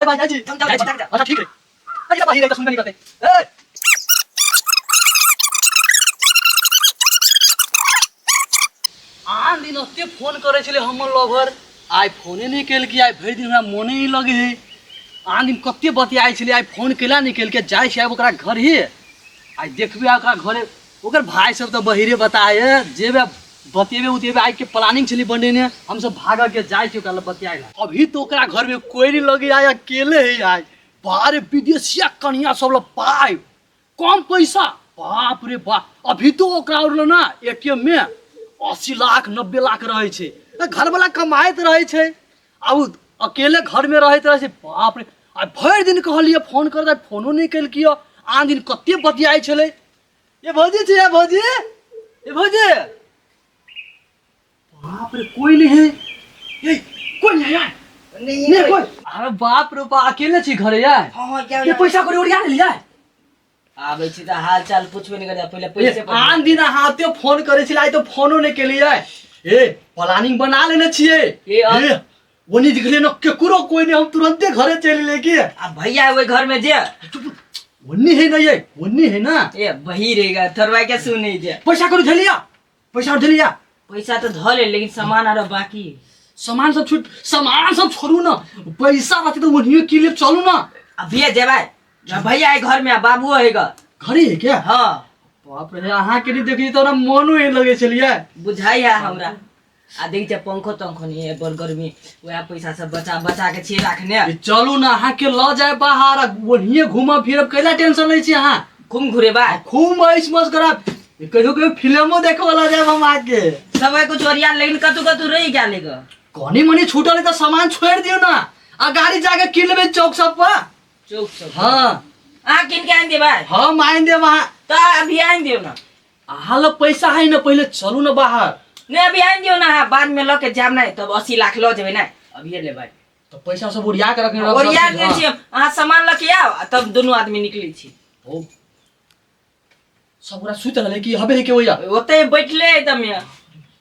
बाय, जाइ छी। जाओ, जाइ छी। बता के जाओ। अच्छा ठीक है। अच्छा बाहिर है तो सुनबे नहीं करते। ए आन दिन ओते फोन करै छलै हमर लवर, आइ फोने नहि केलकै। आइ भरि दिन हमरा मोने नहि लगै है। आन दिन कते बतियाइ छलै, आइ फोन केला नहि केलकै। जाइ छै आब ओकरा घर ही, आइ देखबै आइ ओकरा घरे। ओकर भाय सब तऽ बहिरे बताए जेबै, बतेबे उतेबे। आइ के प्लानिंग छलै बनेने हमसब भागऽ के, जाइ छी ओकरा लग बतियाइ ला। अभी तो ओकरा घर में कोई नहीं लगे, आइ अकेले है। आइ बारे विदेशिया कन्या सब लग पाइ कम पैसा, बाप रे बाप। अभी तो ओकरा और ना एटीएम में 80 लाख 90 लाख रहै छै। तऽ घरवाला कमाइत रहै छै आ उ अकेले घर में रहैत रहै छै। बाप रे, आ भरि दिन कहलियै फोन कर, फोनो नहि केलकिय। आन दिन कते बतियाइ छलै। ये भौजी छी, ये भौजी, ये भौजी। बाप रे, कोई नहीं है। ये कोई नहीं है यार। नहीं। नहीं कोई। अरे बाप रे बाप, अकेले छी घरे यार। हाँ हाँ, जाओ। ये जाओ। पैसा कौड़ी ओरिया लेलियै? आबै छी तऽ हाल चाल पुछबे नहि करै, पहिले पैसे पर। आन दिन अहाँ एते फोन करै छलै, आइ तऽ फोनो नहि केलियै। ए प्लानिंग बना लेने छियै। ए, ए ओनी दिखले न केकरो कोई नहीं, हम तुरंते घरे चलि एलियै की। आ भैया ओहि घर में जे ओन्नी है ना, ये ओन्नी है ना। ए बही रहेगा थोड़बा के सुनै जे। पैसा कौड़ी धलिया, पैसा धलिया। पैसा तऽ धऽ ले, लेकिन सामान आरो बाकी। सामान सब छूट, सामान सब छोड़ू ना, पैसा रहते तो ओनियो की ले चलू ना। आ भैया जेबै, भैया है घर में आ बाबुओ है ग। घरे है क्या? हाँ। बाप रे, अहाँ के नहीं देखी तो ना मोनो ही लगे छलियै। बुझाइ है हमरा। आ देख छै पंखो तंखो नहीं है, बड़ गर्मी। वएह पैसा सब बचा बचा के छियै राखने। ए, चलू ना, अहाँ के ल जाए बाहर आ ओनिये घूमब फिरब। कैला टेंशन लै छी अहाँ? खूब घुरेबा। खूब ऐश मौज करब, कहियो कहियो फिल्मो देखे वाला जाएब हम आके। सब कुछ ओरिया, लेकिन कतू कतू रहि गेल ग। कनी मनी छूटल है तऽ सामान छोड़ि दियौ ना, आ गाड़ी जाके कीन लेबै चौक सब पर। चौक सब? हाँ। अहाँ कीन के आनि देबै? हम आनि देब अहाँ। तऽ अभी आनि दियौ ना। अहाँ लग पैसा है ना, पहिले चलू ना बाहर। नहीं, अभी आनि दियौ ना, अहाँ बाद में लऽ के जायब नहि तब 80 लाख लऽ जेबै नहि, अभिये लेबै। तऽ पैसा सब ओरिया के रखने रहब सब ओरिया चीज, देने हाँ। छियै। अहाँ सामान लऽ के आउ आ तब दुनू आदमी निकलै छी। ओ सब गोरा सुति रहलै कि हबे है के ओया? ओतै बैठले एकदम ये।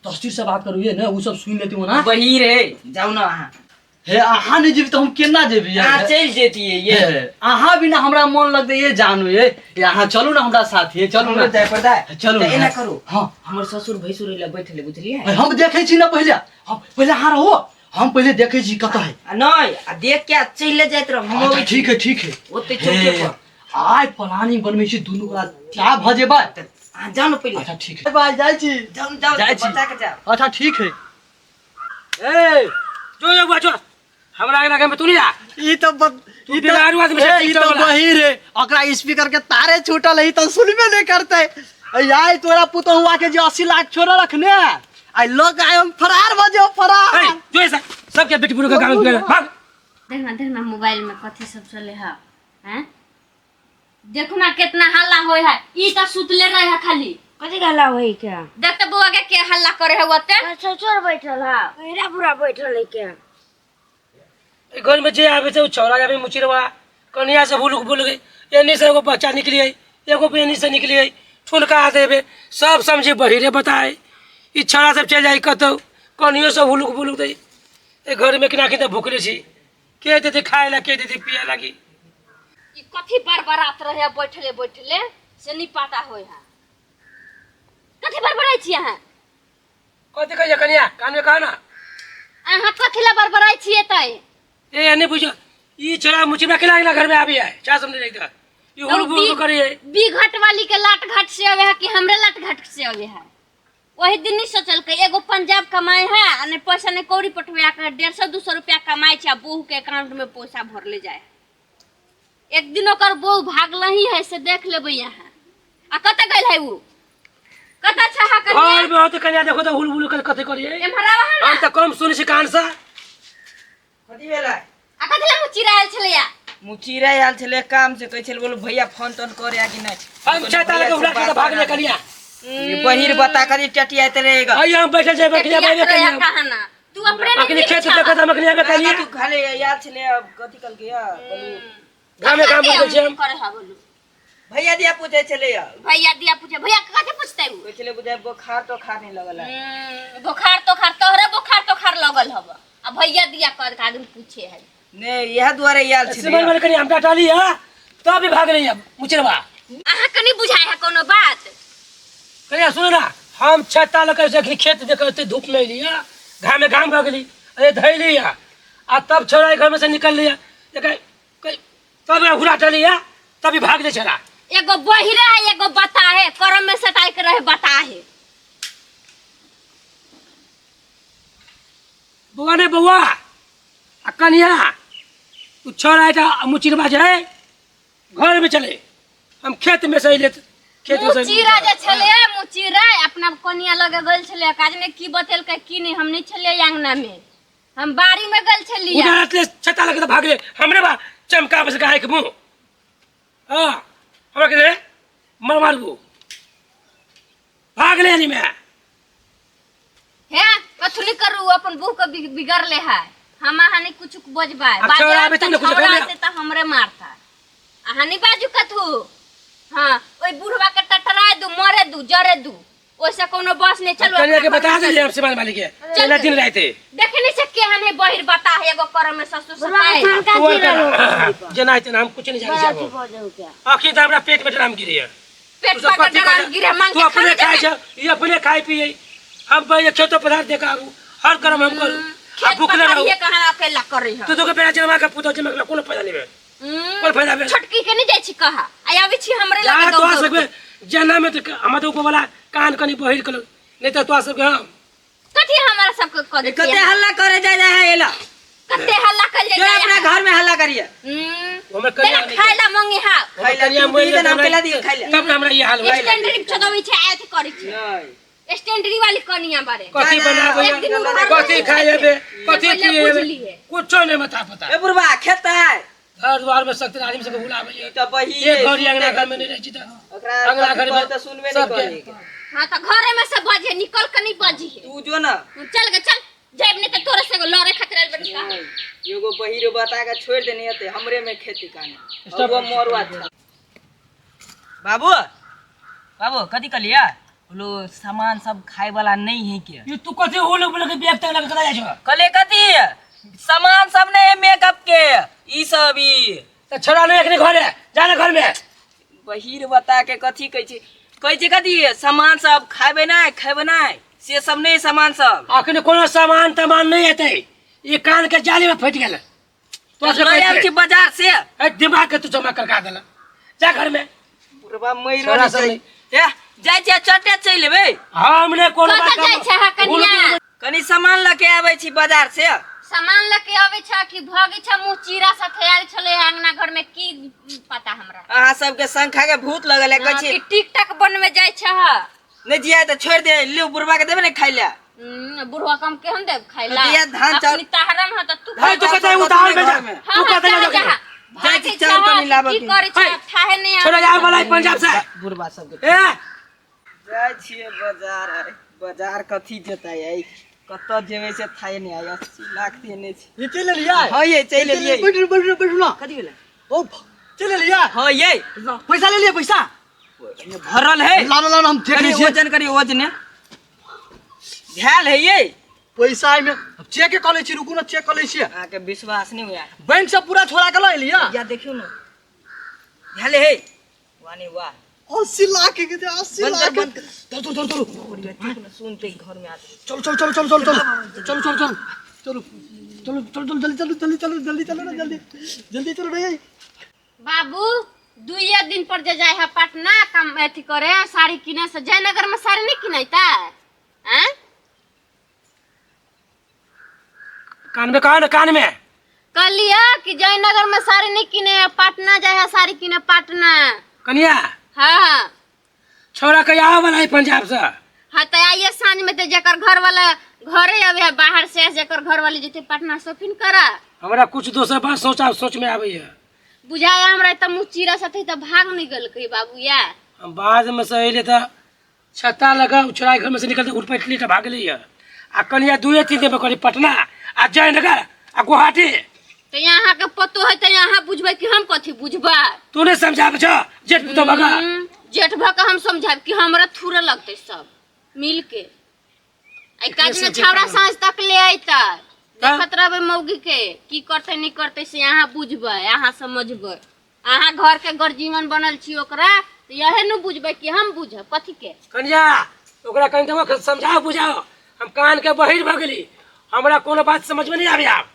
तस्वीर से बात करू ये ने, उ सब सुनि लेती ओना। बही रे, जाउ ना अहाँ। हे अहाँ नहि जेबी तऽ हम केना जेबी? अहाँ चलि जैतियै ये। हे, अहाँ बिना हमरा मन लगतै ये जानू। ये ये अहाँ चलू ना हमरा साथ, ये चलू हमरो ना। जाय पड़तै। चलू तऽ ना। एना करू। हाँ। हमर ससुर भैंसुर अइला बैठले, बुझलियै? हम देखै छी ना पहिले, हम पहिले अहाँ रहो, हम पहिले देखै छी कतऽ है। आ नहि, आ देख के आ चलि जाइत रहब, हम अच्छा, अबै छी। ठीक है, ठीक है। ओतै चौके पर। आइ प्लानिंग बनबै छी दुनू गोरा, क्या भऽ जेबै। अहाँ जाउ ने पहिले। अच्छा ठीक है, बाय, जाइ छी। जाउ ने, जाउ। जाइ छी। बचा के जाउ। अच्छा ठीक है। ए जो जो बुआ जो, हमरा आगे में तू नहीं जा। ई तऽ तू ई बेगारू आदमी छै, ए, ई टिकटॉक तऽ वाला। बहिर है, ओकरा स्पीकर के तारे छूटल है, ई तऽ सुनबे नहीं करते। ए आइ तोरा पुतहुआ के जे 80 लाख छोड़ रखने, आइ लग आइ हम फरार भऽ जेब, फरार। ए जो ऐसा सबके बेटी बुढ़ के गाँव में भाग। देखना, देखना, मोबाइल में कथी सब चले है। हैं, देखू ना कितना हल्ला होय है। ई त सुतले रहे है खाली। कथी हल्ला होई क्या? देख त बउआ के, के हल्ला करे है ओते। ससुर बैठल है, बहिरा बुढ़ा बैठल है क्या? ई घर में जे आवे छै उ छौड़ा जाबे मुचिरवा कनिया से भूल भूल गई। एनी से एगो बच्चा निकली है, एगो एनी से निकली है, ठुनका देबे सब समझी बहिरे बताए। ई छौड़ा सब चलि जाइ कतौ, कनियो सब हुलुक बुलुक दे। ए घर में केना के भूखले छी, के देते खाए ला, के देते पिए लागी? ई कथी बड़बड़ात रहे है बैठले बैठले, से नहीं पता होय है। कथी बड़बड़ाई छी अहाँ? कथी कहिए कनिया, कान में कहा ना। अहाँ कथी ला बड़बड़ाई छियै तै? ए नहीं बुझो, ई छौड़ा मुचिरवा के लागे घर में आबी है, चाह समझे नहीं था ई हुलुक बुलुक करिए। बीघट वाली के लाट घाट से आवे है कि हमरे लाट घाट से आवे है? वही दिन नहीं सोचलकै। एगो पंजाब कमाए है आ नहीं पैसा नहीं कौड़ी पठवे के 150 200 रुपया कमाए छै आ बहू के अकाउंट में पैसा भरले जाए। एक दिन ओकर बहू भागल ही है से देख लेबै यहाँ। आ कतऽ गेल है उ? कतऽ छै अहाँ घर कनिया? में होते कनिया, देखो तो हुल बुल कर कथी करिए। एम्हर आबऽ है ना। हम तो कम सुनै छी कान से। कथी भेलै? आ कथी लए मुचिरायल छलैया? मुचिरा आयल छलै काम से, कहै छलै बोलू भैया फोन तोन करे कि नहि। हम छह ताला के उड़ा के भागले कनिया। ये बहिर बता करी टटियाइत रहेगा। आइए हम बैठल छै बकरिया टेटिया बैठे रहैया कनिया। कहाँ ना तू अपने नहीं अखनी नीक खेत छह। देखत हम अखनी आबे कनिया। तू खाली आयल छलै, अब कथी कहलकै या बोलू। गामे काम कते बुझै छी हम। करे है बोलू। भैया दिया पूछे छलै या। भैया दिया पूछे, भैया के कथी पूछते उ? कहै छलै बुझाय बोखार तोखार नहीं लगल है। बुखार तोखार, तोहरे बुखार तोखार लगल हब आ भैया दिया कर के आदमी पूछे है। ने इएह दुआरे आयल छी। सिमन वाले कनी हमरा टाली है तब भी भाग रही है मुचरवा। अहाँ के नहीं बुझाय है कोनो बात? कनिया सुनो ना, हम छत्ता लऽ के अखनी खेत देख एते धूप में एली है, घामे घाम भऽ गेली, अरे धैली है आ तब छोड़ा घर में से निकल लिया, तब घुरा टली है तब भी भाग ले छोड़ा। एगो बहिरे है एगो बता है, करम में सटाई के रहे बता है। बौआ ने बौआ आ कनिया तू छोड़ा এটা मुचिरबा जे है घर में चले, हम खेत में से अइले, खेत में से मुचीरा जे छले, मुचीरा अपना कनिया लगे गेल छले, काज ने की बतेलकै की नहीं, हम नहीं छलियै अंगना में, हम बाड़ी में गेल छलियै। उधर अतले छत्ता लगे तो भागले हमरे बा चमका बस गाय के मुंह। हां हमरा के मर मारबू भागले नहीं मैं। हे कथु नहीं करू, अपन बहू के बिगड़ले है, हम अहाँ नहीं कुछ बजबै, अब छौड़ा आबे तब ने कुछ छौड़ा कहबै। आते त हमरे मारता, अहाँ नहीं बाजू कथु। हाँ ओई बुढ़वा के टटराय दू, मरे दू, जरे दू, ओइसे कोनो बस नहीं चलो। कन्या के बता दे हम सिवान वाली के चल। दिन रात देखे नहीं सके हम है बहिर बता है एगो करम में ससुर सताए। तू और कर जना इतना हम कुछ नहीं जाने जाबो, आखिर त हमरा पेट में ड्राम गिरे है, पेट तू सब पर कथी ड्राम करे? गिरे मांग तू के अपने खा खाए छ, ये अपने खाए पिए, हम भाई खेतो पधार देखा आबू, हर कर्म हम करू, आ खेत भूख न रहू। पथारिये कहाँ अकेला करे है। तू तो के बेटा जमा के पुतो जमा के कोनो पैदा नहीं भेल। कोन फायदा भेल? छोटकी के नहीं जाइ छी कहा, आ आबै छी हमरे जा लगे तोरा दौड़ सबके जना में तो हमरा तो ऊपर वाला कान कनी बहिर कल, नहीं तो तोरा सबके हम कथी हमरा सबके कर ए, कते हल्ला करे जाय जाय है एला, कते हल्ला कर जो जाय अपना है। घर में हल्ला करिए। हमर कन्या तेरा खाय ला मंगी हा। हमर कन्या तू मोरि दी गेल नाम हमरा- केला दियो, खाय ला। तब ना हमरा ई हाल होय। स्टैंडरी चोदबै छै आयत करै छै। नहीं। स्टैंडरी वाली कनिया बारे कथी बनाबै एक दिन घर में कथी खाय हेबे कथी पहिले पिए हेबे बुझलियै। कुछो नहीं मता पता। ए बुढ़बा खेतै घर द्वार में सख्त आदमी सबके बुलाबै ई त बही एक घर अंगना घर में नहीं रहै छी त ओकरा अंगना घर में त सुनबे नहीं सबके। करी। हां त घरे में से बजे निकल के नहीं बजी है। तू जो ना चल गे चल जाइब नहीं त तोरे से लड़े खातिर आइल बनी का। एगो बहिरो बता के छोड़ देने हते हमरे में खेती काने और वो मरुआ था। बाबू बाबू कथी कहलिया बोलो सामान सब खाए वाला नहीं है के। ये तू कथी होलो बोलो के बैग तक लगा जाय छ। कहले कथी सामान सब नहीं है मेकअप के ई सब ई त छोड़ा नहीं एकने घरे जा ना घर में। बहिर बता के कथी कहै छी कहै छी कथी सामान सब खाबे नहीं खेबे नहीं से सब नहीं सामान सब। अखने कोनो सामान तमान नहीं एतै, ई कान के जाली में फटि गेल। तो से लऽ आबै छी बाजार से। ए दिमाग के तू जमा करका देला, जा घर में। बुढ़बा मरि छोड़ा रहल सब छै। नहीं। ए जाइ छियै चटे चलि एबै। हमने कोनो कतऽ बात जाइ छै अहाँ कनिया? कनी सामान लऽ के आबै छी बाजार से। सामान लऽ के आबै छ कि भगै छ मुँह चीरा साथे आयल छलै अंगना घर में की पता हमरा। अहाँ सबके शंखा के भूत लगल है कहै हाँ, छी कि टिकटक बनवे जाइ छ। नहीं जिया तऽ छोड़ि दे लिउ बुढ़बा के देबै ने खाइ लए। बुढ़वा कम केहन देब खाइ ला? दिया धान चाउर- अपनी ताहरम ह त तू हे, तू कतऽ उतार में जा। घर में। तू हाँ, कतऽ हाँ, जा जा, जा। जाइ छी भागै चाउर छह, कनी लाबऽ की के। करै छह? हे, थाहे नहि छोड़ा आबै जा वाला पंजाब से। बुढ़बा सबके ए जाइ छियै बाजार आइ बाजार कथी जेतै आइ कतऽ जेबै से थाहे नहि आइ 80 लाख देने छी। ये चलि एलियै? हँ ये चलि एलियै। बैठू बैठू बैठू ना। कथी भेलै? ओ चलि एलियै? हँ ये पैसा ले लियै पैसा? भरल है। लाना लाना हम देख कनी लै छियै। वजन करी वजने भेल है ये पैसा एहिमे चेक कऽ लै छी, रुकू ना चेक कऽ लै छियै। अहाँके विश्वास नहि हुए। बैंक से पूरा छोड़ा के लऽ एलियै? या देखियौ ने भेल है। वाह नहीं वाह 80 लाख के दे, 80 बंद कर, लाख के। बंद कर। चल चल चल चल सुनते घर में आदमी। चलो चलो चलो चलो चलो चलो चलो चलो चलो चलो चलो चलो जल्दी चलो जल्दी चलो जल्दी चलो ना जल्दी जल्दी चलो रे। बाबू दुइये दिन पर जे जाय है पटना कम अथी करे साड़ी किने से जयनगर में साड़ी नहीं किनैता हैं? कान में कहा ना कान में कहलिए कि जयनगर में साड़ी नहीं किने पटना जाय है साड़ी किने पटना। कनिया हाँ छोरा के आवे वाला है पंजाब से। हाँ तो आइए साँझ में तो जकर घर वाला घरे आवे है बाहर से जकर घर वाले जते पटना शॉपिंग करा। हमरा कुछ दोसर बात सोचा सोच में आवे है। बुझाया हमरा त मुँह चीरा साथे त भाग नहीं गेल कही बाबू या। हम बाद में से अइले त छत्ता लगा उछड़ा घर में से निकलते उठ पैठली त भाग गई है। आ कनिया दुए तीन दिन में करी पटना आ जयनगर आ गुवाहाटी। तो यहाँ के पतो है तो यहाँ बुझबै कि हम कथी बुझबै? तू नहीं समझाबै छ जेठ पुतोह भगा। जेठ भऽ के हम समझाब कि हमरा थूरे लगतै सब मिल के। आई काज ने छावड़ा साँझ तक ले अइतै। देखत रहबै मौगी के की करतै नहि करतै से अहाँ बुझबै, अहाँ समझबै। अहाँ घर के गर्जीवन बनल छी ओकरा, तऽ इहे ने बुझबै कि हम बुझब कथी के। कनिया ओकरा कनि समझाओ बुझाओ, हम कान के बहिर भऽ गेली, हमरा कोनो बात समझ में नहीं आबे आब।